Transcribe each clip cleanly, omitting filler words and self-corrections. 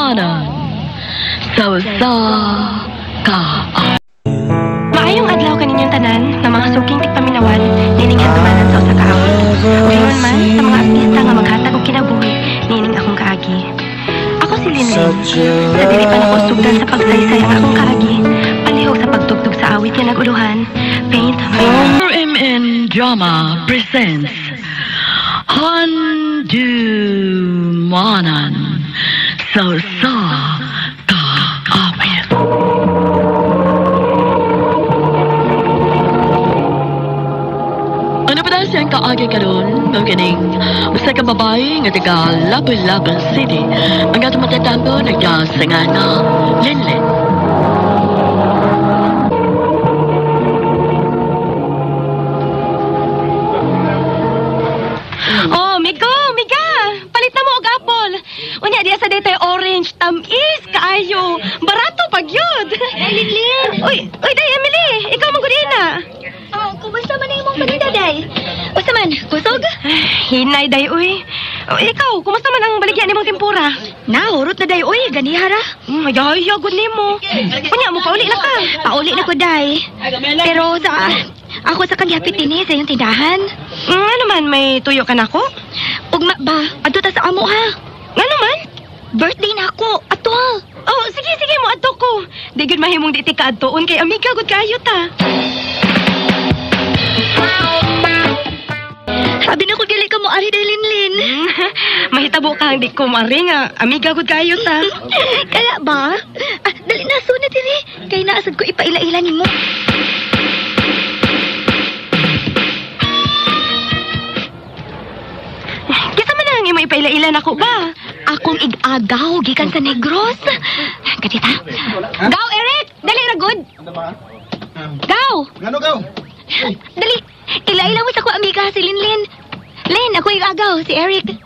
Handumanan sa usa ka Maayong adlaw kaninyong tanan nga mga suking tigpaminawan nining handumanan sa usa ka awit. Ug ingon man sa mga artista nga maghatag og kinabuhi nining akong kaagi. Ako si Linlin. Sa dili pa nako sugdan sa pagsaysay ang akong kaagi, palihog sa pagtugtog sa awit nga naguluhan, Paint My RMN Drama presents Handumanan sa usa ka awit. Ano pa dahil siyang kaagi karon? Mao kining usa ka babae nga taga Lapu-Lapu City. Ang atong matatambo nagkasinga na Linlin. Oh, migo, miga! Palit na mo og apple. Unya diya sa daytay orange, tamis kaayo. Barato pag yun. Ay, Linlin! Uy, uy, day Emily, ikaw man gud na. Oh, kumusta man ang imong paninda, day? Usa man, kusog? Hinay day uy. Oh, ikaw, kumusta man ang baligya nimong tempura? Na, hurot na day, uy, ganiha ra. Ay, ay, gud nimo. Unya mo pauli na ka. Pauli na ko, day. Pero sa ako sa kang gihapit dinhi sa iyong tindahan. Ano man, may tuyo ka nako? Ugma ba? Adto ta sa amo ha. Ngano man? Birthday na ako. Ato. Oh, sige, sige mo adto ko. Di gud mahimong di ti kaadtoon kay amiga gud kaayo ta. Sabi na ko dili ka mo ari day, Linlin. Mahitabo ka ang di ko maari nga amiga gud kaayo ta. Kaya ba? Ah, dali na suna diri. Kay naasad ko ipaila-ila nimo. Kisa man ang imo ipaila-ila nako ba? Akong ig-agaw gikan sa Negros. Kadita. Gaw, Eric! Dali ra good. Gaw! Gano gaw? Dali! Ila-ila mo sa ko amiga si Linlin. Lin, ako yung agaw, si Eric.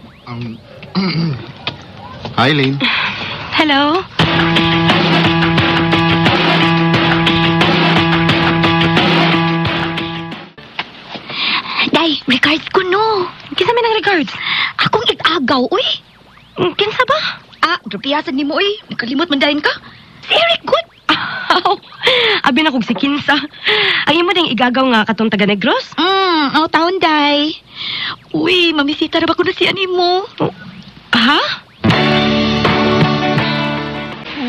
Hi, Lynn. Hello? Day, regards ko no. Kinsa man ang regards? Akong ig-agaw, uy. Kinsa ba? Ah, grupiyasan nimo, uy. Nakalimot man dahin ka. Si Eric, good. Abi na kog si Kinsa. Ang imo ding igagaw nga katong taga Negros? Oh, taon, day. Uy, mamisita ra ba ko na siya nimo? Ha?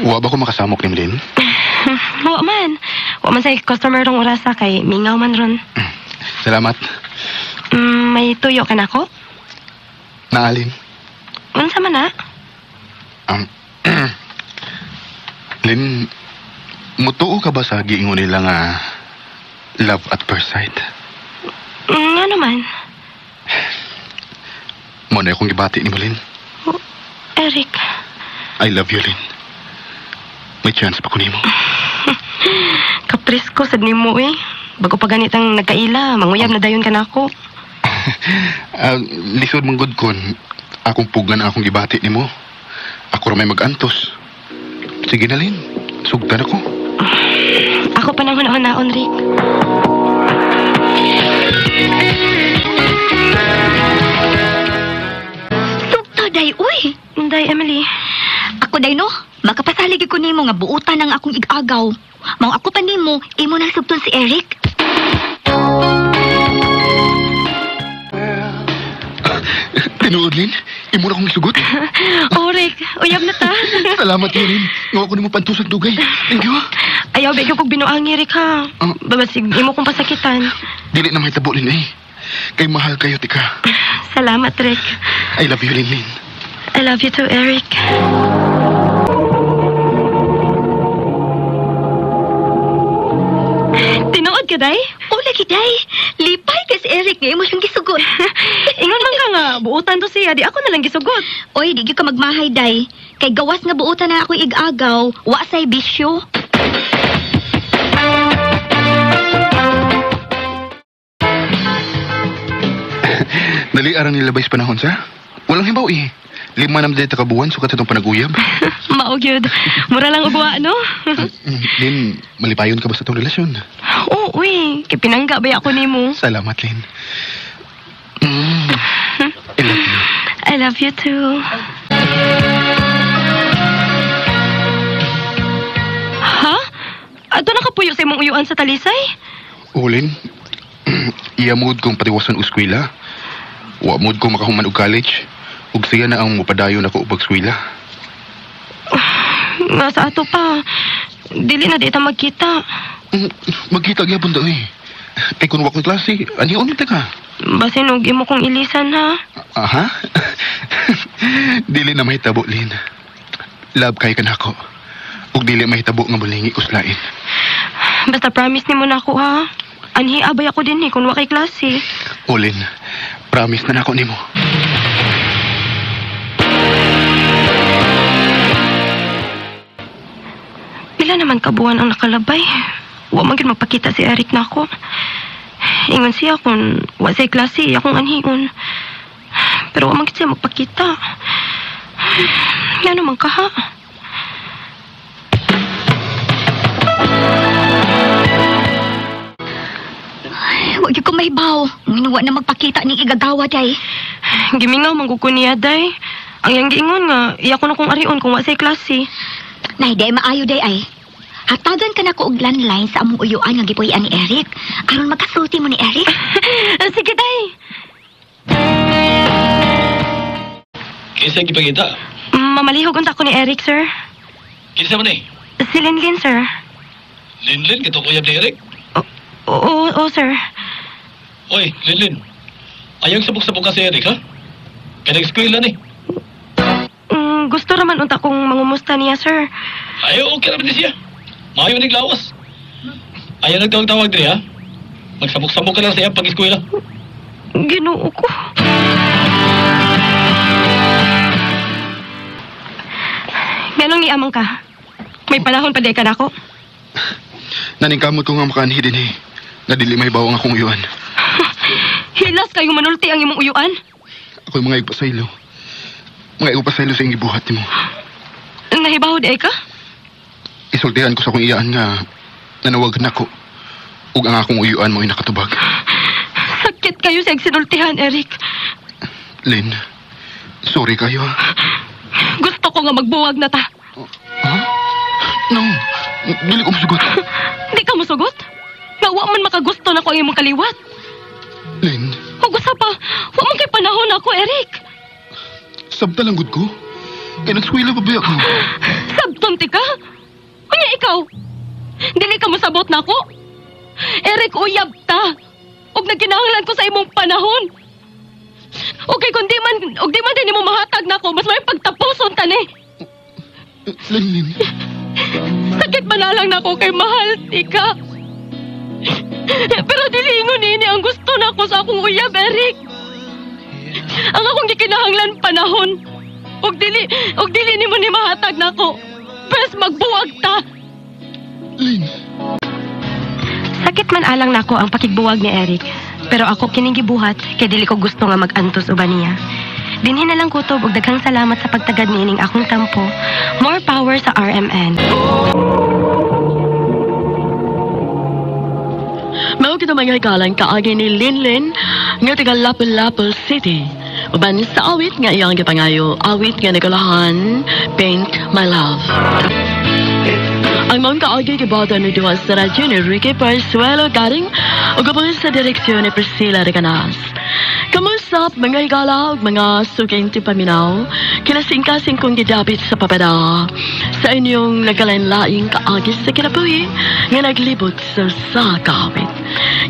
Wa ba ko makasamok ni Lynn? Wa man. Wa man sa customer rong orasa kay mingaw man ron. Salamat. May tuyo ka nako? Naalin. Unsa man na? Lynn, mutuo ka ba sa giingon nila nga love at first sight? Ano man? Mo na akong gibati ni mo, Lynn. Oh, Eric. I love you, Lynn. May chance pa ko nimo. Kapris ko sad nimo eh. Bago pa ganitang nagkaila, manguyab na dayon ka nako. Lisod man gud kon akong pugan ang akong gibati nimo. Ako ra may mag-antos. Sige na, Lynn. Sugtan ako. Ako pa nang hunahon, Rick. Sugta, day, uy. Day, Emily. Ako, day, no? Makapasalig ko nimo nga buutan ang akong ig-agaw. Mao ako pa nimo, imo nang sugton si Eric. Tinuod, Lynn? Imo na akong isugot? Oh, Rick. Uyab na ta. Salamat, Lynn. Nga ako nimo pantusan dugay. Thank you. Ayaw, bigyo kog binuangi, Rick, ha? Babasig, imo kong pasakitan. Dili na mahitabo, Lynn, eh. Kay mahal kayo, tika. Salamat, Rick. I love you, Lynn, Lynn. I love you too, Eric. Tinuod ka, day? Oh, lagi, day. Lipay ka si Eric nga imo siyang gisugot. Ingon man ka nga, buutan to siya. Di ako na lang gisugot. Oy, di gyud ka magmahay, day. Kay gawas nga buutan na ako ig-agaw, wa say bisyo. Dali arang nilabay sa panahon, sa? Walang hibaw, eh. 5 na dito kabuwan, sukat itong panaguyab. Mao gyud. Mura lang ugwa, no? Lynn, malipayon ka ba sa itong relasyon? Oo, uy. Kay pinangga ba ako nimo? Salamat, Lynn. I love you. I love you too. magpuyo sa imong uyuan sa Talisay? Ulin, iya mood kong patiwasan og eskwela. Wa mood ko makahuman og college. Ug siya na ang mupadayon ako og pag-eskwela. Nga sa ato pa, dili na di ta magkita. Magkita gyapon ta eh. Kay kun wa ko'y klase, ani unta ka? Basin og imo kong ilisan ha. Aha. Dili na mahitabo, Lin. Love kay ka nako. Ug dili mahitabo nga mulingi ko sa lain. Basta promise nimo na ako ha. Anhi abay ako din eh kung wa kay klase. Olin, promise na nako nimo. Pila naman kabuan ang nakalabay. Wa man gyud magpakita si Eric nako. Ingon siya kung wa say klase akong anhion. Pero wa man gyud siya magpakita. Ngano man kaha? Ay, wa gyud ko mahibaw. Wa na magpakita ning igagawa day. Gimingaw man gud ko niya day. Ang iyang giingon nga iya ko na kong arion kung wa say klase. Nay, day maayo day ay. Hatagan ka na ko og landline sa among uyuan nga gipuy-an ni Eric. Aron magkasulti mo ni Eric. Sige day. Kinsa gipangita? Mamalihog unta ko ni Eric, sir. Kinsa man eh? Si Linlin, sir. Linlin katong uyab ni Eric? Oo, oo, sir. Oy, Linlin. Ayaw sabok-sabok ka si Eric, ha? Kaya nag-eskwela ni. Gusto raman unta kong mangumusta niya, sir. Ayaw, okay naman ni siya. Maayo ni lawas. Ayaw nagtawag-tawag diri, ha? Magsabok-sabok ka lang sa iya pag-eskwela. Ginoo ko. Ganong niamang ka? May panahon pa di ka nako. Naningkamot ko nga makaanhi din eh. Nadili may bawang akong uyuan. Hilas kayong manulti ang imong uyuan. Ako'y mga igpasaylo. Mga igpasaylo sa iyong gibuhat nimo. Nahibaw di ay ka? Isultihan ko sa akong iyaan nga nanawag nako. Ug ang akong uyuan mo'y nakatubag. Sakit kayo sa sinultihan, Eric. Lynn, sorry kayo ha. Gusto ko nga magbuwag na ta. Ha? No, dili ko musugot. Di ka musugot? Nga wa man makagusto na ko ang imong kaliwat. Lynn. Ug usa pa, wa man kay panahon ako, Eric. Sabta lang gud ko. Kay nagskwela pa ba ako? Sabton ti ka? Unya ikaw? Dili ka mosabot na ako? Eric, uyab ta. Ug nagkinahanglan ko sa imong panahon. Okay, kung di man, ug di man din nimo mahatag nako, mas may pagtapuson ta ni. Lynn. Sakit man lang nako kay mahal ti ka. Pero dili ingon nini ang gusto nako sa akong uyab, Eric. Ang akong gikinahanglan panahon. Ug dili nimo ni mahatag nako. Bes magbuwag ta. Lynn. Sakit man alang nako ang pakigbuwag ni Eric. Pero ako kining gibuhat kay dili ko gusto nga mag-antos uban niya. Dinhi na lang kutob og daghang salamat sa pagtagad niining akong tampo. More power sa RMN. Mao kita mga hikalang kaagi ni Linlin nga taga Lapu-Lapu City. Uban sa awit nga iyang gipangayo, awit nga nagulahan, Paint My Love. Ang mga kaagi gibata ni duha sa radyo ni Ricky Parsuelo Garing ug uban sa direksyon ni Priscilla Reganas. Kamusta mga higala ug mga suking tipaminaw, kinasingkasing kong gidapit sa papada sa inyong nagkalain-laing kaagi sa kinabuhi nga naglibot sa sakawit.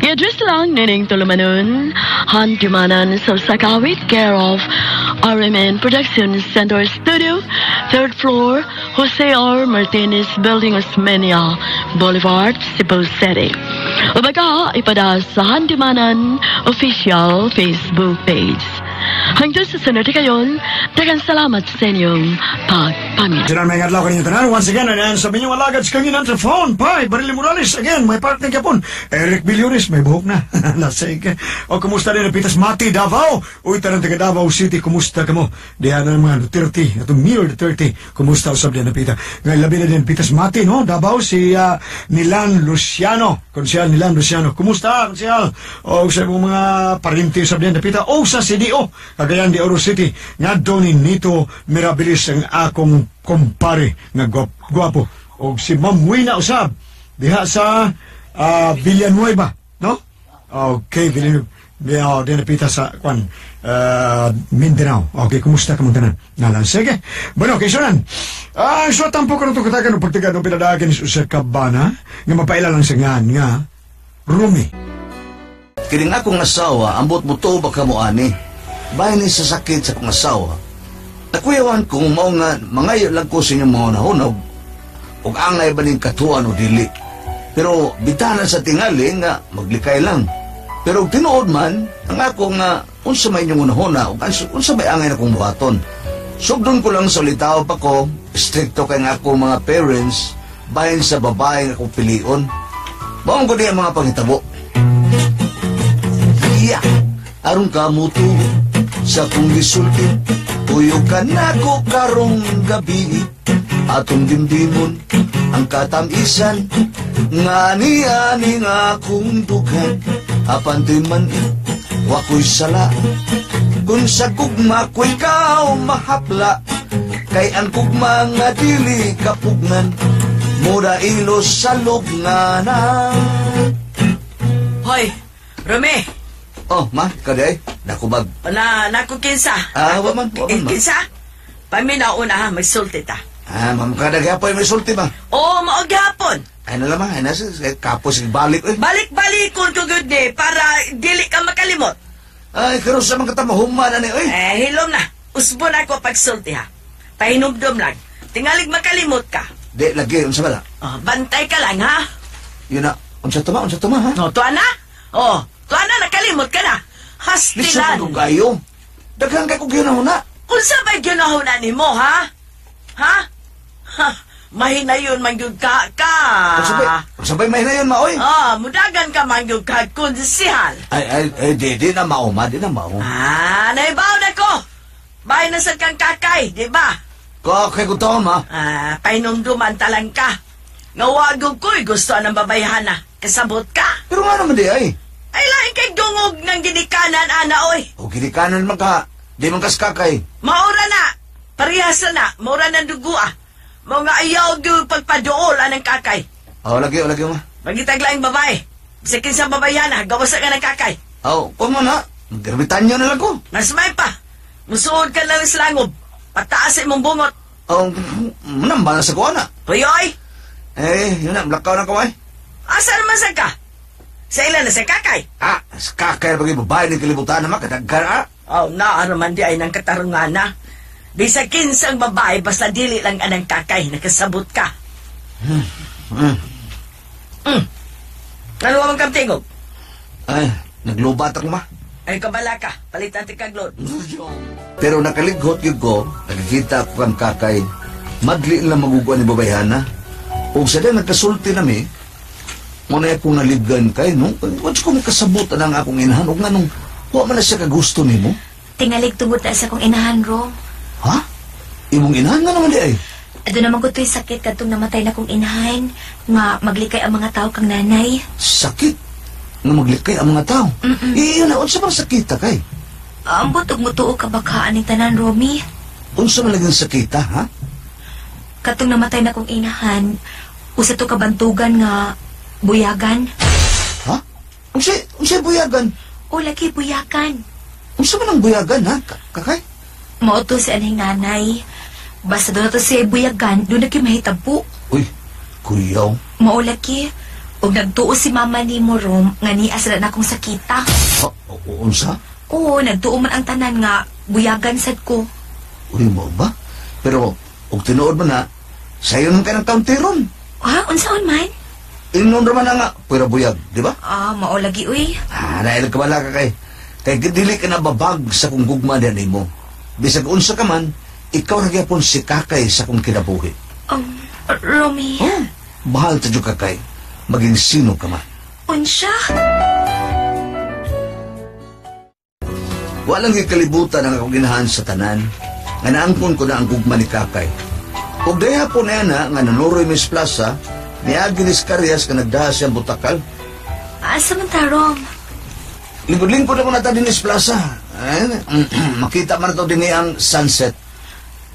I-address lang nining tulumanon, Handumanan sa Sakawit, care of RMN Production Center Studio, 3rd floor, Jose R. Martinez Building, Osmeña Boulevard, Cebu City. Ubaga, ipada sa Handumanan official Facebook page. Hanggang sa sunod kayon, daghang salamat sa inyong pagpaminaw. Sinan may adlaw kaninyo tanan. Once again, and sa inyong alagad sa kanginan sa phone, Pai, Barili Morales, again, may partner kapon. Eric Billones, may buhok na. Lasig. O, kumusta din Pitas Mati, Davao? Uy, tanan taga Davao City, kumusta ka mo? Diyan na mga Duterte, atong Mayor Duterte, kumusta usab diyan napita. Ngayon, labi na din Pitas Mati, no? Davao, si Nilan Luciano, Konsyal Nilan Luciano. Kumusta, Konsyal? O, sa mga parinti usab diyan napita. O, sa CDO, Cagayan de Oro City, nga ni Nito Mirabilis ang akong kumpare nga gwapo. O si Ma'am Wina usab, Diha sa Villanueva, no? Okay, Villanueva. Oh, di napita sa kwan Mindanao. Okay, kumusta ka mong tanan? Nalang, sige. Bueno, kay sunan. Ah, so tampo ko na ito katagan ng pagtigan ng pinadagan ni sa kabana nga mapaila lang sa ngan nga Rumi. Kining akong asawa, ambot mo to baka mo ani. Bahin ni sa sakit sa akong asawa. Nakuyawan ko mao nga mangayo lang ko sa inyong mga nahunog ug angay ba ning katuan o dili. Pero bitanan sa tingali nga maglikay lang. Pero og tinuod man, ang ako nga unsa may inyong unahuna ug unsa may angay na kong buhaton. Sugdon ko lang sa ulitaw pa ko, strikto kay nga ako mga parents, bahin sa babae nga akong pilion. Maong ko di ang mga panghitabo. Yeah. Aron ka mutuo sa kong gisulti, tuyo ka nako karong gabi. Atong dimdimon ang katamisan, nga ni-ani nga akong dughan. Apan di man wako'y sala, kung sa gugma ko ikaw mahapla. Kay ang gugma nga dili kapugnan, mura ilos sa lugnanan. Hoy, Rumi. Oh, ma, kaday, nakubag. Na, naku kinsa. Ah, wa man, wa man, ma. Kinsa? Paminaw una ha, magsulti ta. Ah, ma'am, kadaghapoy may sulti ba? Oo, mao gihapon. Ay na lamang, ay na, kapos balik. Eh. Balik-balikon ko gud ni para dili ka makalimot. Ay, karon sa mga katamahuman na ni, oy. Eh, hilom na. Usbo na ako pagsulti ha. Pahinumdum lang. Tingalig makalimot ka. Di, lagi, unsa ba la? Oh, bantay ka lang ha. Yun na, unsa tuma, ha? No, tuwa na. Oh, tuwa na, nakalimot ka na. Lisa Hastilan. ko kayo. Daghan kay kog na. Unsa ba ginahuna nimo ha? Ha? Ha? Mahinayon man gyud ka ka. Unsabay, unsabay mahinayon ma, oy. Ah, mudagan ka man gyud ka konsihal. Ay, ay, ay, di, di na mao, ma, di na mao. Ah, naibaw na ko. Bahay na sa kang kakay, di ba? Kakay ko taon, ma. Ah, pahinumduman talang ka. Nga wag ko'y gusto ng babayhana. Kasabot ka. Pero nga naman di, ay. Ay, lain kay dungog ng ginikanan, ana, oy. O ginikanan man ka, di man kas kakay. Maura na. Parehas na. Maura ng dugo, ah. Mga ayaw gyud pagpaduol anang kakay. Oh, lagi, oh, lagi, ma. Magitaglaing babae. Bisakin sa babayhana, gawas ka ng kakay. Oh, kumo na. Magermitanyo na lang ko. Mas may pa. Musuod ka lang sa langob. Pataas sa imong bungot. Oh, manamba na sa kuha na. Puyoy, Eh, yun na, malakaw na kamay. asa naman sa ka? Sa ilan na sa kakay? Ah, sa kakay na bagay babae ng kalibutan naman, kadaghan, ah. Oh, na, ano man di ay nang katarungan na. Di sa kinsang babae, basta dili lang anang kakay, nakasabot ka. Ano man kang tingog? Ay, naglubat ako ma. Ay, kabala ka, palitan ti kaglod. Pero nakalighot yun ko, nakikita ko kang kakay, madli lang maguguan ni babayhana. O sa din, nagkasulti nami, muna akong nalibgan kay, no? Wala ko makasabot ang akong inahan, o nga nung, wa man na siya kagusto nimo. Tingalig tungod na sa akong inahan, Rom. Ha? Imong inahan nga naman di ay. Ado naman ko to'y sakit katong namatay na kong inahan nga maglikay ang mga tao kang nanay. Sakit? Nga maglikay ang mga tao? Iyon na, unsa bang sakita kay? Ambot og mutuo ka baka aning tanan, Romy. Unsa man laging sakita, ha? Katong namatay na kong inahan, usa to kabantugan nga buyagan. Ha? Unsa unsa buyagan? O lagi buyagan. Unsa man ang buyagan, ha? Kakay? Mao to si anhing nanay. Basta doon na to siya buyagan, doon na kay mahitabo. Uy, kuyaw. Mao lagi. Og nagtuo si mama ni mo, Rom, nga niya sila na akong sakita. Ha? Unsa? Oo, nagtuo man ang tanan nga buyagan sad ko. Uy, mo ba? Pero, og tinuod man na, sayo nang kay ng kauntiron. Ha? Unsaon man? Inon raman na nga, pero buyag, di ba? Ah, mao lagi uy. Ah, dahil kabala ka kay. Kay dili ka nababag sa kung gugma niya nimo. Bisag unsa ka man, ikaw ra gyapon si kakay sa kung kinabuhi. Romy. Oh, mahal ta jud kakay. Maging sino ka man. Unsya? Walang gikalibutan ang akong ginahan sa tanan. Nga naangkon ko na ang gugma ni kakay. Ug dayha po na na nga nanuroy Miss Plaza, niagi ni Scarias nga nagdaha siyang butakal. Asa man ta, Rom? Lingkod-lingkod ako na ta din Plaza. Eh, makita man to din ang sunset.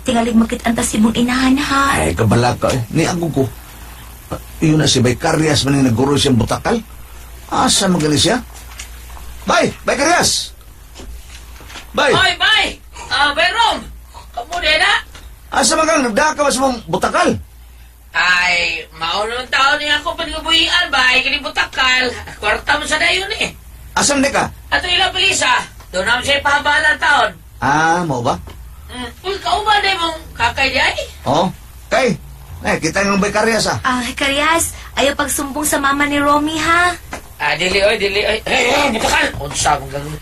Tingalig makit-antas imong inahan, ha? Ay, kabala ka eh. Ni ako ko. Yun na si Bay Carias man yung naguro siyang butakal. Asa magali siya? Bay! Bay Carias! Bay! Oy, bay! Bay Rom! Kamu din na? Asa man kang nagdaka ba sa mong butakal? Ay, maunang taon niya ako pagkabuhian, bay. Kini butakal. Kwarta mo sa dayon eh. Asa man ka? Ato ilang pilisa. Doon naman siya ipahabala ang taon. Ah, mao ba? Uy, kauban na mong kakay di ay? Oo. Kay, eh, kita yung Bay Carias ah. Ah, Karyas, ayaw pagsumbong sa mama ni Romy, ha? Ah, dili oy, dili oy. Eh, butakal! Unsa akong gagawin?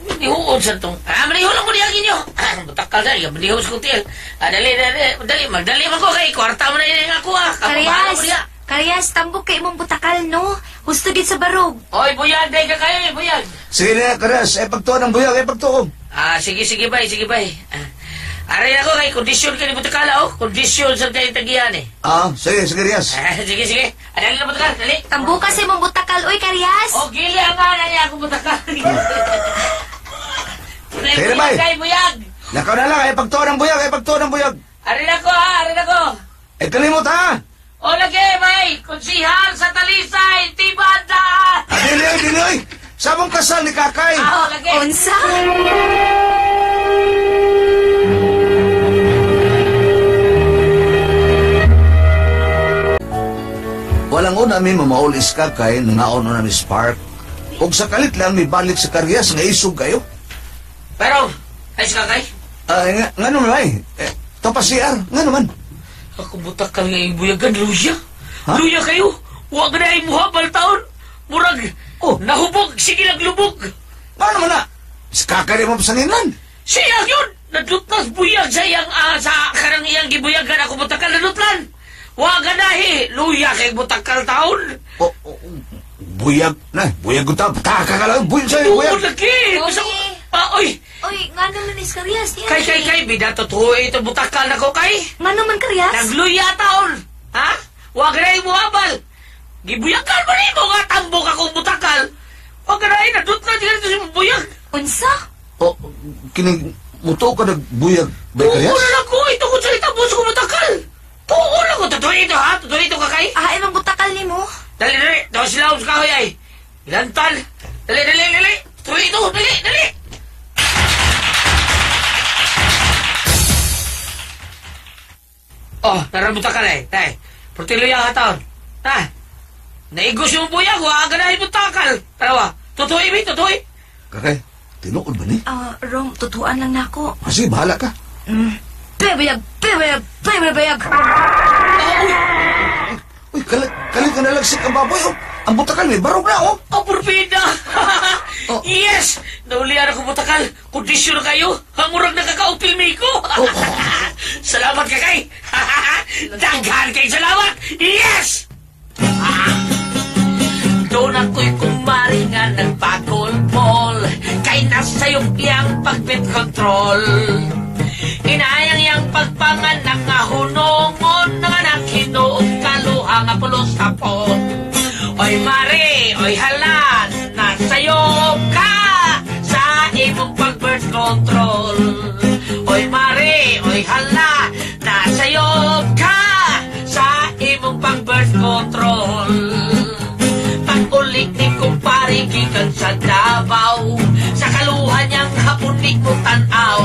Manihuon sa itong... Ah, maniho lang mo niya ginyo. Ah, butakal na, ikaw maniho sa kong tiil. Ah, dali, dali, dali, magdali man ko kay kwarta mo na yun ako ah. Kapabahala Karyas, mo niya. Karyas, tambok kay imong butakal, no? Husto gid sa barog. Oy, buyag, day ka kayo eh, buyag. Sige na, Carias. Eh, pagtuon ang buyag, eh, pagtuon. Ah, sige, sige, bay, sige, bay. Ah, aray ako kay kondisyon ka ni butakal, oh. Kondisyon sa tayo tagiyan eh. Ah, sige, sige, Rias. Ah, sige, sige. Ah, dali na butakal, dali. Tambuka sa imong butakal, oy, Karyas. Oh, gili ang nga na niya akong butakal. Sige na, bay. Buyag, buyag. Lakaw na lang, eh, pagtuon ang buyag, eh, pagtuon ang buyag. Aray ako, ha, aray ako. Eh, kalimot, ha? O lagi, bay. Konsihal sa Talisay, Tibanda. Ah, dili, oy, dili, oy. Sabong kasal ni Kakay. Ah, o, lagi. Unsa? Walang una mi mamaulis Kakay, nangaon na mi Spark. Og sa kalit lang, mi balik sa Carias, nga isog kayo. Pero, ay si Kakay. Ah, nga naman, ay. Eh, topa CR, nga naman. Ako butakal nga ibuyagan, luya. Ha? Luya kayo. Huwag na ay muhabal taon. Murag, Oh. nahubog, sige naglubog. Nga naman na. Si Kakay mo pasanginan. Siya yun! Nadlutlas buyag sa iyang, sa karang iyang gibuyagan ako butakal nadlutlan. Huwag na eh, luya kay butakal taon. Oh, oh, buyag, na, buyag ko ta. Taka ka lang, buyag sa'yo, Tuon buyag. lagi. Gusto ko, ah, oy, Oy, nga naman is Karyas. Yan, kay, kay, kay, bida totoo ito butakal ako kay. Nga naman, Karyas. Nagluya taon. Ha? Huwag na yung muhabal. Gibuyagan mo rin mo nga tambok akong butakal. Huwag na eh, nadutlan siya dito sa buyag. Unsa? Oh, kining, muto ka nagbuyag, bay Tuon Carias? na lang ko, ito kung salita buso ko butakal. Tuon ako, totoo ito ha, totoo ito kakay. Ah, imong butakal nimo? Dali, dali, daw sila sa kahoy ay. Ilantan. Dali, dali, dali. Totoo ito, dali, dali. Oh, naran butakal eh. Tay, portilo yung taon. Ha? Naigos yung buyag, wa ka na butakal. Tarawa, totoo ibi, totoo. Kakay, tinuod ba ni? Ah, Rom, tutuan lang nako. Ah, sige, bahala ka. Bebuyag, bebuyag, bebuyag. Uy, kalit, kalit ka nalagsik ang baboy, oh. Ang butakal, may barog na, oh. Oh, purbida! Oh. Yes! Naulian ako butakal. Kondisyon na kayo. Hamurag nakakaupil mi ko. Oh. Salamat ka kay. Daghan kay salamat. Yes! Doon ako'y kumari nga nagpagulpol. Kay nasayop yang pagbit control. Inayang yang pagpanganak nga hunongon ng anak hinuog kaluha nga pulos tapon. Oy mare, oy halan, nasayop ka sa imong pag-birth control. Oy mare, oy hala, nasayop ka sa imong pag-birth control. Pag-ulit ni kumpare gikan sa Davao, sa kaluhan niyang hapon ni mo tan-aw.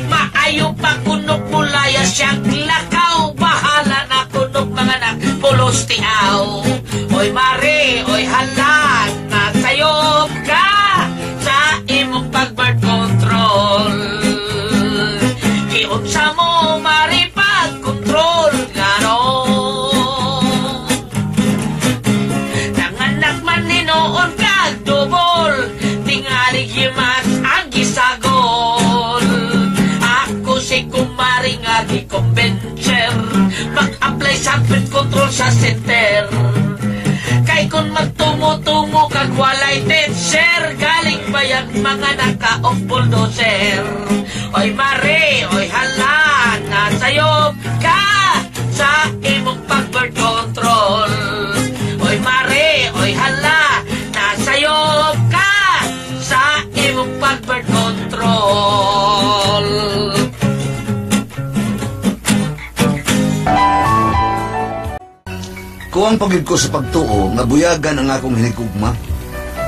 Maayo pa kunok mulaya siyang lakaw, bahala na kunok mga anak, pulos tiaw. Oy mare, oy halan, nasayop ka sa imong pag-birth control. Giunsa mo mare pag-control karon. Nanganak man hinoon kag dubol, tingali gimas ang gisagol. Ako si kumari nga gi-convencer, mag-apply sa birth control sa center. Kay kung magtungo-tungo kag walay teacher, galing bayag mga naka-off bulldozer. Oy mare, oy hala, nasayop ka sa imong pag-birth control. Oy mare, oy hala, nasayop ka sa imong pag-birth control. pagid ko sa pagtuo nga buyagan ang akong hinigugma.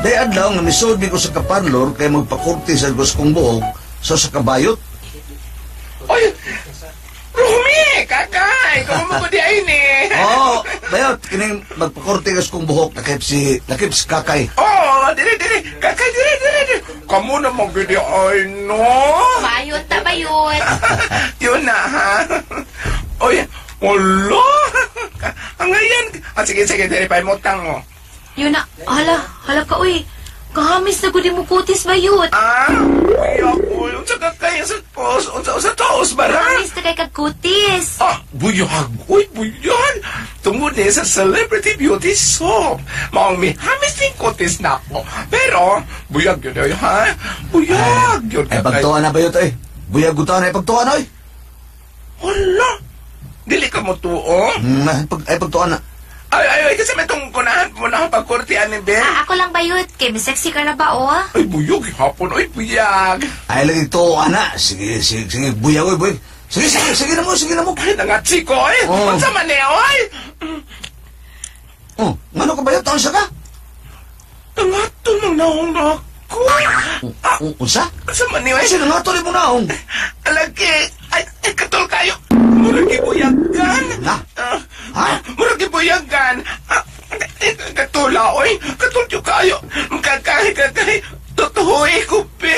Day adlaw nga misod ko sa kaparlor kay magpakurti sa kong buhok sa kabayot. Oy! Rumi! Kakay! Kamo mo di ay ni? Oo, bayot kining magpakurti sa kong buhok lakip si Kakay. Oo, dire dire. Kakay dire dire. Kamo na mo gidi ay no. Bayot ta bayot. Yun na ha. Oy, wala. Ang ngayon. Ah, sige sige, dire pa mo tango. Yun na, hala ka uy. Kahamis na gud mo kutis bayot. Ah, uy ako. Unsa ka kay sa pos, unsa sa toos bara? Kahamis na kay kag kutis. Ah, buyag. Uy, buyag. Tungod ni sa Celebrity Beauty Soap. Maong mihamis ning kutis na ako. Pero, buyag yun oy, ha? Buyag yun. Ay, pagtuwa na bayot ay. Buyag gud na pagtuwa na oy. Hala. Dili ka mo tuo? Ay, pagtuwa na. Ay, kasi may tungkunahan mo na akong pagkurtian ni Ben. Ah, ako lang bayot. Kay may sexy ka na ba, oh? Ay, buyog. Hapon, ay, buyag. Ay, lagi to, ana. Sige, buyag, oy, buyag. Sige na mo, sige na mo. Ay, nangatsi ko, ay. Oh. Unsa man niya, oy? Oh, ngano ka bayot? Taon siya ka? Nangato mang naong ako. Unsa? Unsa man niya, oy? Kasi nangato rin mo naong. Alagi, ay, katol kayo. Murag ibuyagan. Na? Ha? Murag ibuyagan. Katula, oy. Katulyo kayo. Kakay. Tutuhoy ko, be.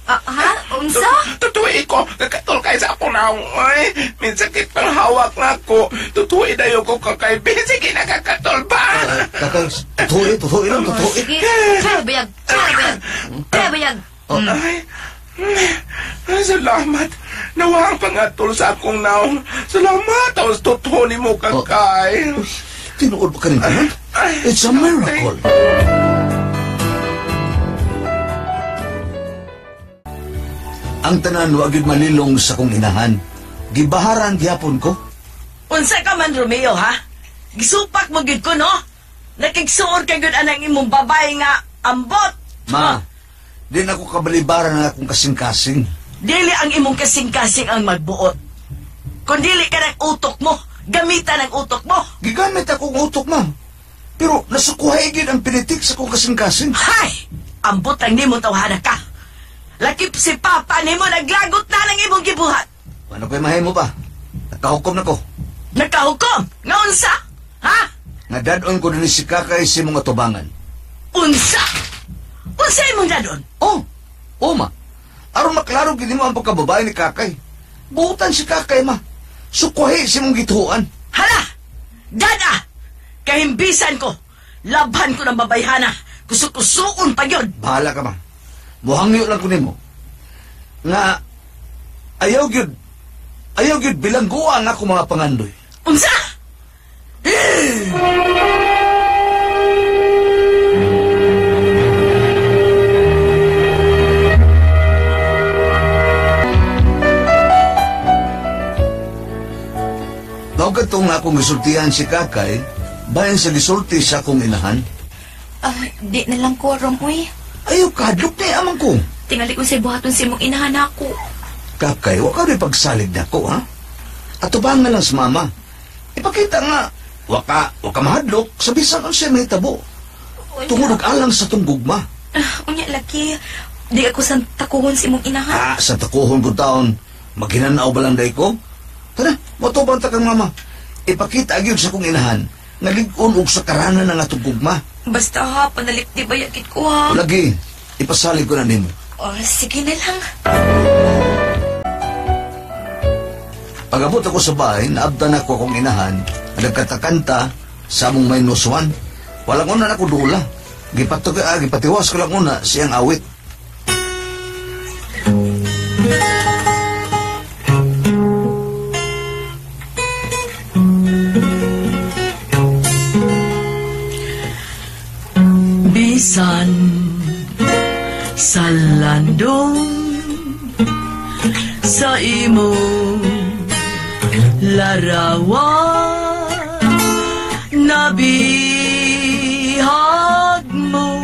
Ha? Unsa? Tutuhoy ko. Katol kayo sa akong naong, oy. Minsan kitang hawak na ako. Tutuhoy na yun ko, kakay. Be, sige, nakakatol ba? Kakay, tutuhoy lang, tutuhoy. Sige, try bayag. Try bayag. Ay, salamat. Nawa ang pangatol sa akong naong. Salamat. Tapos totoo ni mo, kakay. Oh. Tinuod ba ka rin ba? It's a miracle. Ang tanan wa gyud malilong sa kong inahan. Gibaharan gihapon ko. Unsa ka man, Romeo, ha? Gisupak mo gyud ko, no? Nakigsuor ka gyud anang imong babae nga ambot. Ma, di na ako kabalibaran ang akong kasing-kasing. Dili ang imong kasing-kasing ang magbuot. Kung dili ka ng utok mo, gamitan ang utok mo. Gigamit akong utok, ma. Pero nasukuhay gid ang pinitik sa akong kasing-kasing. Hay! Ambot ang nimo tawhana ka. Lakip si Papa nimo naglagot na ng imong gibuhat. Ano kay mahimo ba? Nakahukom na ko. Nakahukom? Nga unsa? Ha? Nga dadon ko din si Kakay sa imong atubangan. Unsa? Unsa imong dadon? Oh, oh ma. Aron maklaro gid mo ang pagkababae ni Kakay. Buutan si Kakay, ma. Sukuhi si mong gituan. Hala! Dada! Kahimbisan ko! Labhan ko ng babayhana. Kusukusuon pa yun. Bahala ka, ma. Muhangyo lang ko nimo. Nga, ayaw gyud bilangguan ako mga pangandoy. Unsa? Mao kadtong akong gisultihan si Kakay, bahin sa gisulti sa akong inahan. Di na lang ko, Rom, uy. Ayaw, kadlok na amang ko. Tingali ko sa buhaton sa imong inahan ako. Kakay, wa ka rin pagsalig na ko, ha? Atubangan lang sa mama. Ipakita nga, wa ka mahadlok, sa bisan unsay mahitabo. Tungod og alang sa tong gugma. Unya, laki, di ako sa takuhon sa imong inahan. Ah, sa takuhon ko taon, maghinanaw ba lang day ko? Tara, motubang ta kang mama. Ipakita gyud sa kong inahan, nga lig-on og sakaranan ang atong gugma. Basta ha, panalipdi ba yakit ko ha? Lagi, ipasalig ko na nimo. Oh, sige na lang. Pag-abot ako sa bahay, naabdan ako akong inahan, nagkatakanta sa among -1. Walang una na ako dula. Gipatiwas ko lang una siyang awit. Bisan sa landong sa imong larawan nabihag mo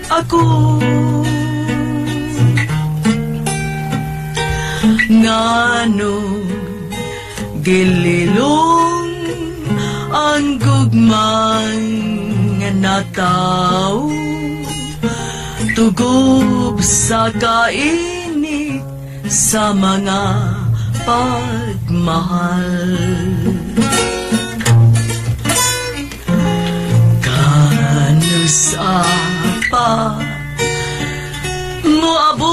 ako ngano gililong Gugmang nataw tugob sa kainit sa mga pagmahal. Kanusa pa moabot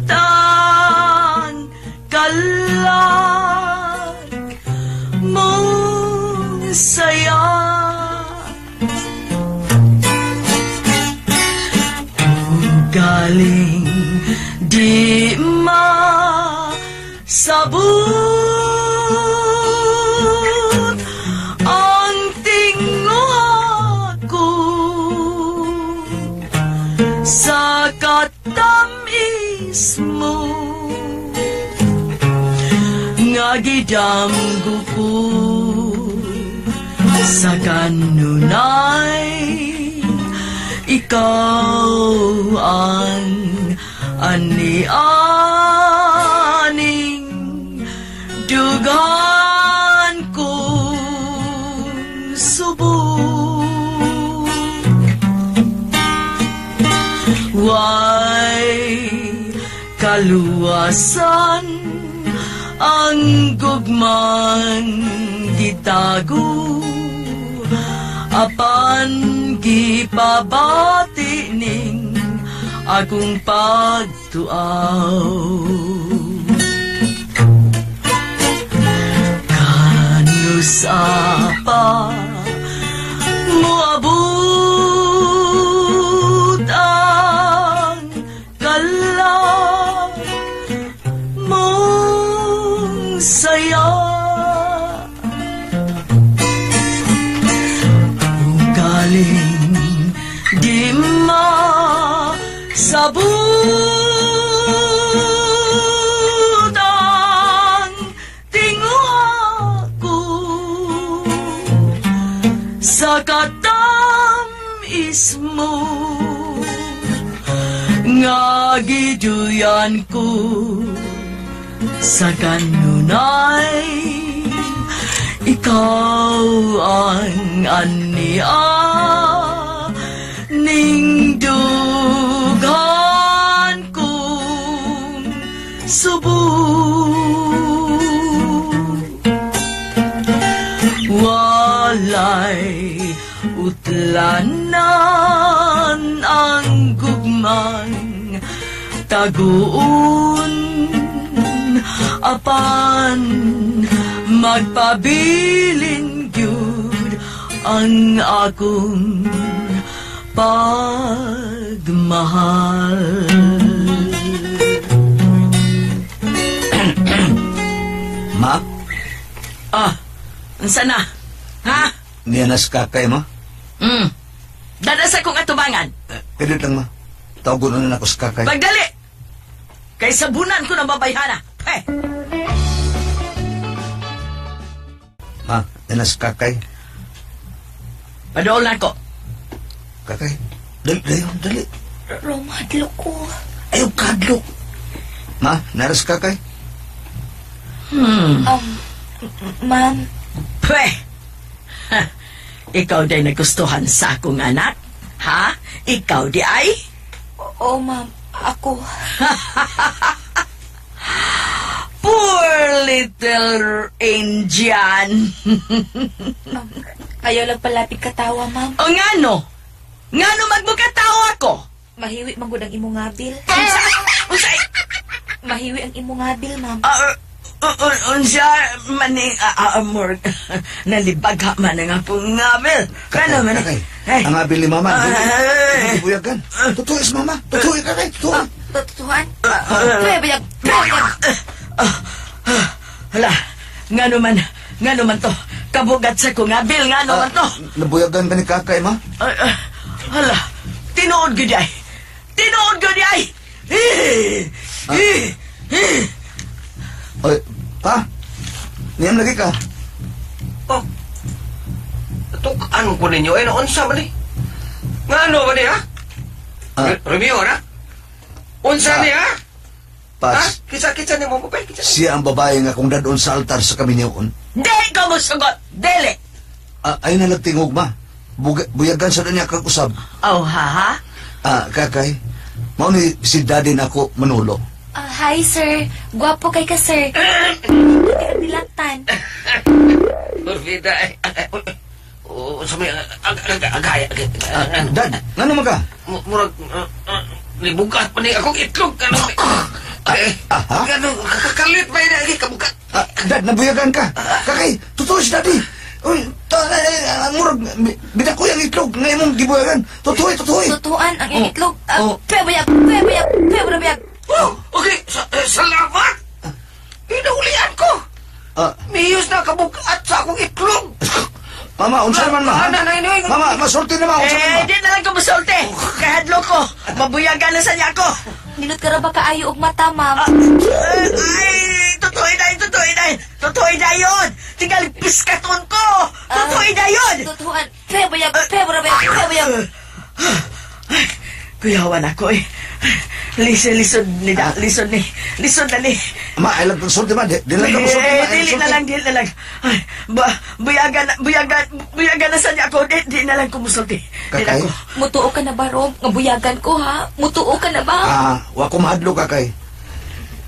ang kalag mong saya. Galing di masabot ang tinguha ko sa katamis mo nga gidamgo ko sa kanunay. Ikaw ang ani-aning dugan kong subo. Way kaluwasan ang gugmang gitago, apan gipabati ning akong pagtuaw. Kanusa pa moabot ang kalag mong saya. Galing di masabot ang tinguha ko sa katamis mo nga giduyan ko sa kanunay. Ikaw ang ani-aning dugan kong subo. Walay utlanan ang gugmang taguon, apan magpabilin gyud ang akong pagmahal. Ma? Ah, unsa na? Ha? Niya nas kakay, ma? Dada sa kong atubangan. Kadit lang, ma. Tawagon na ako sa kakay. Pagdali! Kay sabunan ko ng babayhana. Eh! Ma, niya nas kakay. Padool na ako. Kakay, dali, dali, dali. Roma, hadlok ko. Ayaw, kadlok. Ma, naras kakay? Ma'am. Pweh! Ikaw day nagustuhan sa akong anak? Ha? Ikaw di ay? Oo, ma'am. Ako. Poor little Indian. Ayaw lang palapit katawa, ma'am. O ngano? Ngano magbukatawa ko? Mahiwi man gud ang imong ngabil. Unsa? Unsa? Mahiwi ang imong ngabil, ma'am. Unsa maning amor nalibagha man ang akong ngabil. Kano man? Kakay, ang ngabil ni mama. Dili buyagan. Totoo is mama. Totoo kakay. Totoo. Totooan? Pwede bayag. Hala, ngano man to. Kabugat sa kong ngabil, ngano man to. Nabuyagan ka ni kakay, ma? Hala, tinuod gyud ay. Tinuod gyud ay. Oy, pa. Niyam lagi ka. Oh. Tukan ko ninyo eh, unsa man ni? Ngano man ni ha? Romeo na? Unsa ni ha? Pas. Kisa-kisa ni mo babae, kisa. Siya ang babae nga kung dadon sa altar sa kaminyoon. Di ka mo sugot! Dili! Ah, ay nalagtingog ma. Buyagan sa niya kag usab. Oh, ha, ha? Ah, kakay. Mao ni si daddy nako Manolo. Ah, hi, sir. Gwapo kay ka, sir. Dilatan. Purvida, ay, ay, ay, oh, sa may, agaya, Ah, dad, ngano man ka? Murag, libugat pa ni akong itlog, ano, eh, Ah, ha? ano, kakalit pa yun, ay, kabugat. Ah, dad, nabuyagan ka. Kakay, totoo si daddy. Uy, murag, bida ko yung itlog nga imong gibuyagan. Totoo, totoo. Tutuan ang iyong Oh. itlog. Ah, Oh. Pwebuyag, pwebuyag, pwebuyag. Oh, okay, salamat! Inaulian ko! Ah, Miyos na kabugat sa akong itlog! mama, unsa man ma? Ah, na, na, na, na. Mama, masulti na ma, unsa man Eh, ma? di na lang ko musulti! Kahadlo ko! Mabuyagan na sa niya ako! Ninot ka ra ba kaayo og mata, ma'am? Ah, ay, totoo na, totoo na! Totoo na yun! Tingal piskaton ko! Totoo na yun! Tutuan. Pwebuyag, pwebuyag, pwebuyag. Ay, kuyawan ako eh. Lisod, lisod ni da, lisod ni, lisod na ni. Ma, ay lang pagsulti ma. Di lang ka musulti ma. Eh, dili na lang, dili na lang. Ay, ba, buyagan, buyagan, buyagan na sa niya ako. Di na lang kumusulti. Di na Kakay? ko. Mutuo ka na ba, Rob? Nga buyagan ko, ha? Mutuo ka na ba? Ah, wa ko mahadlo kakay.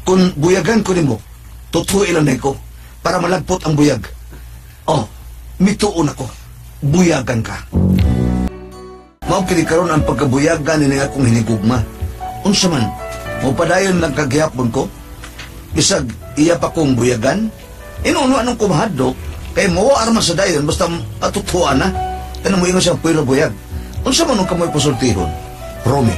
Kung buyagan ko nimo, totoo ilan ko para malagpot ang buyag. Oh, mituon ako. Buyagan ka. Mao kini karon ang pagkabuyagan ni akong hinigugma. Unsa man, mopadayon lang kagihapon ko. Bisag iya pa kong buyagan. Inuno anong kumahadlok kay mo arma sa dayon basta atutuan na. Kanang mo ingon siyang puwero buyag. Unsa man ang kamoy pasultihon? Romy.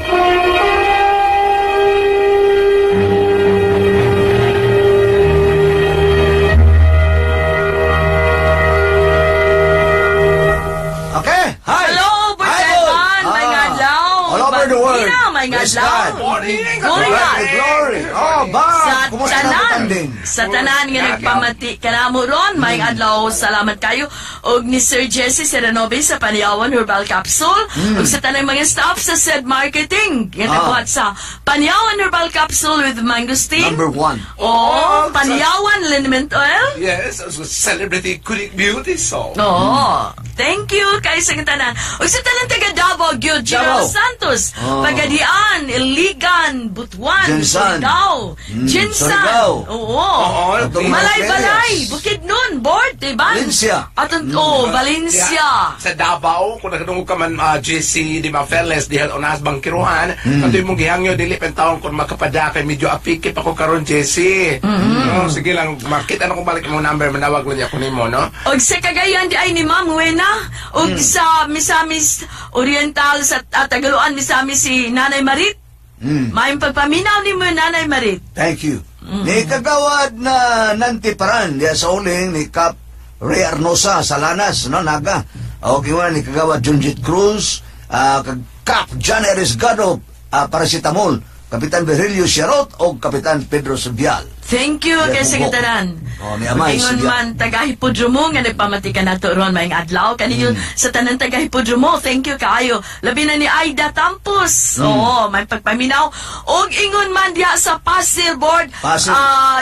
Okay, hi. Hello, Boy Hi, Evan! boy. May adlaw! All over the world. Bangina, may Praise adlaw. God. Morning! Morning, Glory, glory. Oh, ba. Sa Kumusta na tanan, tanding? sa tanan nga nagpamati ka na mo ron, may adlaw, salamat kayo. Og ni Sir Jesse Seranobe sa Paniawan Herbal Capsule, og sa tanang mga staff sa said marketing, nga Ah. nagbuhat sa Paniawan Herbal Capsule with mangosteen. Number 1. Oh, Paniawan Liniment Oil. Yes, celebrity Kulik Beauty Soap. Oo. Thank you kay sa tanan. Og sa tanan taga Davao, gyud General Davao. Santos, Oh. Pagadian, Iligan, Butuan, Jensan. Surigao, Jensan. Surigao. Oo. Oo, Atong Malay-balay, Areas. Bukidnon, Board, diba? Valencia. Atong, oh, Valencia. Sa Davao, kung nakadungog ka man JC di Mafeles, diha unas bangkiruhan, mm. Ato imong gihangyo dili pentawon kung makapada kay medyo apikip ako karon JC. No, sige lang makita na kung balik imong number manawag lang niya ko nimo, no? Og sa Cagayan di ay ni Ma'am Wena, og sa Misamis Oriental sa Tagaluan Misamis si Nanay Marit. Maayong pagpaminaw ni mo Nanay Marit. Thank you. Ni kagawad na Nanti Paran diya sa uling ni Cap Ray Arnosa sa Lanas, no, Naga. Okay, wala ni kagawad Junjit Cruz, kag Cap John Erisgado, Paracetamol, Kapitan Virgilio Sierot o Kapitan Pedro Subial. Thank you Yeah, kay sa bubok. kitanan. Oh, ni Amay, Ingon sige. man taga-hipodromo nga nagpamati ka nato ron maayong adlaw kaniyo sa tanan taga-hipodromo. Thank you kaayo. Labi na ni Aida Tampos. Oo, may pagpaminaw. Og ingon man diha sa Pasir Board. Pasir.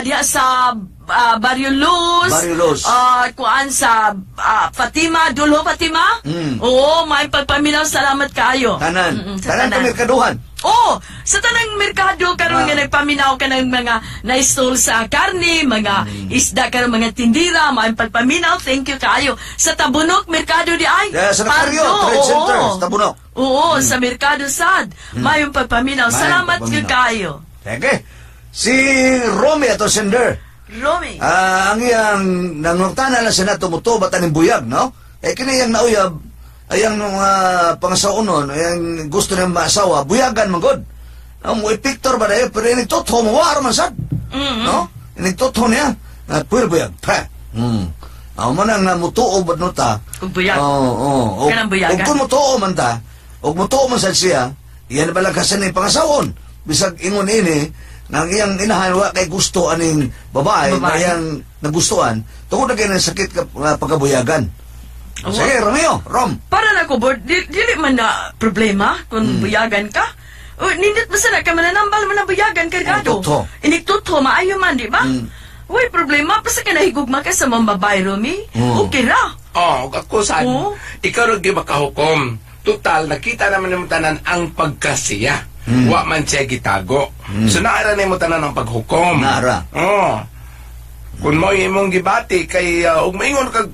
Diha sa Barrio Luz. Barrio Luz. Kuan sa Fatima, Dulo Fatima. Oo, may pagpaminaw. Salamat kaayo. Tanan. Sa Tanan ka merkaduhan. Oh, sa tanang merkado karon nga nagpaminaw ka ng mga naistol sa karne, mga isda karon mga tindira, maayong pagpaminaw, thank you kaayo. Sa Tabunok merkado di ay. Yeah, sa Nacario, Pardo, Trade oo. Center, sa Tabunok. Oo, sa merkado sad. Maayong pagpaminaw. Maayong Salamat pagpaminaw. kaayo. Sige. Si Romy ato sender. Romy. Ang iyang nangurtana lang siya na tumutubat aning buyag, no? Eh, kini iyang nauyab, ayang mga pangasaunon, ayang gusto niyang maasawa, buyagan man god. No, mo ipicture ba dayo, pero inigtotho mo, war man sad. No? Inigtotho niya. At pwede buyag, pa. Ang man ang namutuo ba no ta? Ug buyag. Oo, oo. Kanang buyagan. Og kung mutuo man ta, og mutuo man sad siya, iyan ba lang kasi ni pangasawon. Bisag ingon ini, nang iyang inahan wa kay gusto aning babae, Babae. na iyang nagustuhan, tungod na kay ng sakit ka, pagkabuyagan. Oo. Sige, Romeo, Rom. Para na ko, Bord, dili man na problema kung buyagan ka. Uy, nindot ba sana kay mananambal man ang buyagan kargado. Oh, totoo. Inig totoo, maayo man, di ba? Uy, problema pa sa kanahigugma ka sa mga babae, Romy. Okay ra. Oh, ug ako sad. Oo. Ikaw ra gyud makahukom. Total, nakita naman nimo tanan ang pagkasiya. Wa man siya gitago. So naara nimo tanan ang paghukom. Naara. Oh. Kung mo imong gibati kay ug maingon kag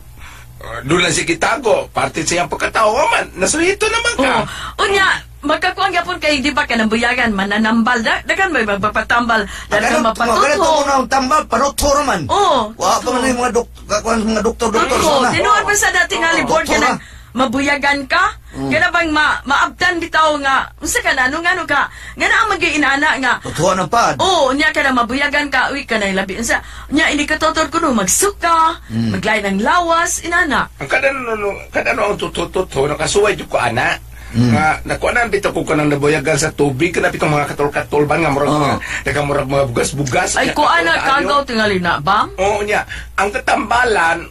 doon lang siya gitago, parte sa iyang pagkatao wa man, nasuhito naman ka. Oo. Unya, magkakuan gyapon kay di ba kanang buyagan mananambal da, dagan may magpapatambal, dagan Ganito mapatutho. mo na ang tambal, panutho naman. Oo. Wa pa man yung mga doktor, mga doktor-doktor Totoo. sana. Tinuod pa sa dating board Totoo ka na. nang mabuyagan ka. Kana bang maabtan bitaw nga unsa ka na ano nga ano ka nga naa man gyud inana nga. Totoo na pad. Oo, nya ka na mabuyagan ka, uy ka na labi unsa. Nya ini ka totod kuno magsuka, maglain ang lawas, inana. Ang kada no kada no ang tuto-tuto nakasuway jud ko ana. Nga nakuha na bitaw ko kanang nabuyagan sa tubig kana bitong mga katol-katol ban nga murag mga daghang murag mga bugas-bugas. Ay ko ana kagaw tingali na bam. Oo niya. Ang katambalan,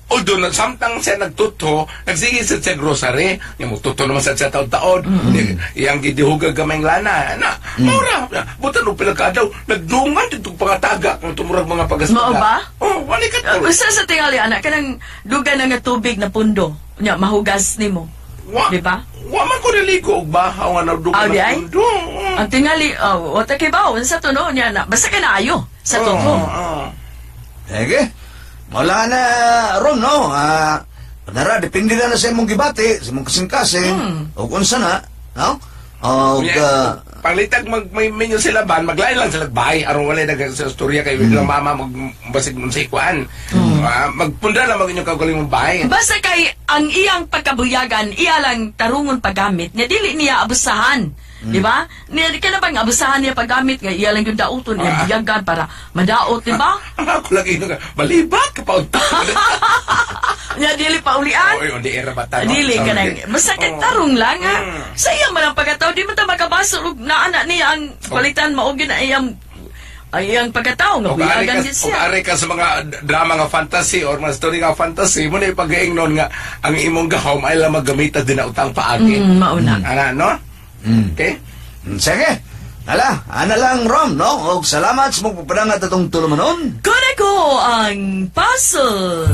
although samtang siya nagtuto, nagsige siya sa grocery, yung mututo naman siya sa taon-taon, iyang gidihugag gamay lana. Na, maura, butan og pila ka adlaw, nagdungan dito pangataga kung tumurag mga pagaspaga. Mao ba? Oh, wala ka tol. Usa sa tingali ana kanang dugay na nga tubig na pundo. Nya mahugas nimo. Wa, Di ba? Wa man ko naligo og bahaw nga nagdugan Ah, di na ay? pundo. Ang tingali, oh, wata kay bawo unsa to no nya na basta ka na ayo sa tuto. Oo. Sige. Wala na, Rom, no? Nara, depende na sa imong gibati, sa imong kasing-kasing, o kung unsa na, no? O, Yeah. Pangitag mag may menyo sila ban, maglain lang sila bahay aron wala nag sa istorya kay ilang mama mag basig mun sa ikuan. Magpunda lang mag inyong kaugalingong bahay. Basta kay ang iyang pagkabuyagan, iya lang tarungon paggamit, nga dili niya abusahan. Di ba? Niya ka na bang abusahan niya paggamit nga iya lang yung dauton, iya buyagan para madaot, di ba? Ako lagi nga balibat ka pa unta. Nya dili pa ulian. Oy, di era bata no. Dili ka nang basta kay tarong lang ha. Sa iya man ang pagkatao, di man ta makabasol og naana niya ang palitan mao gyud na iyang ay iyang pagkatao nga Og ari buyagan ka, gyud og siya. ari ka sa mga drama nga fantasy or mga story nga fantasy mo na ipagaingnon nga ang imong gahom ay lang maggamita din na utang paagi. Mao na. Ana no? Okay? Sige. Ala, ana lang, Rom, no? Og salamat sa mong pagpadangat atong tulumanon. Kuno ko ang puzzle.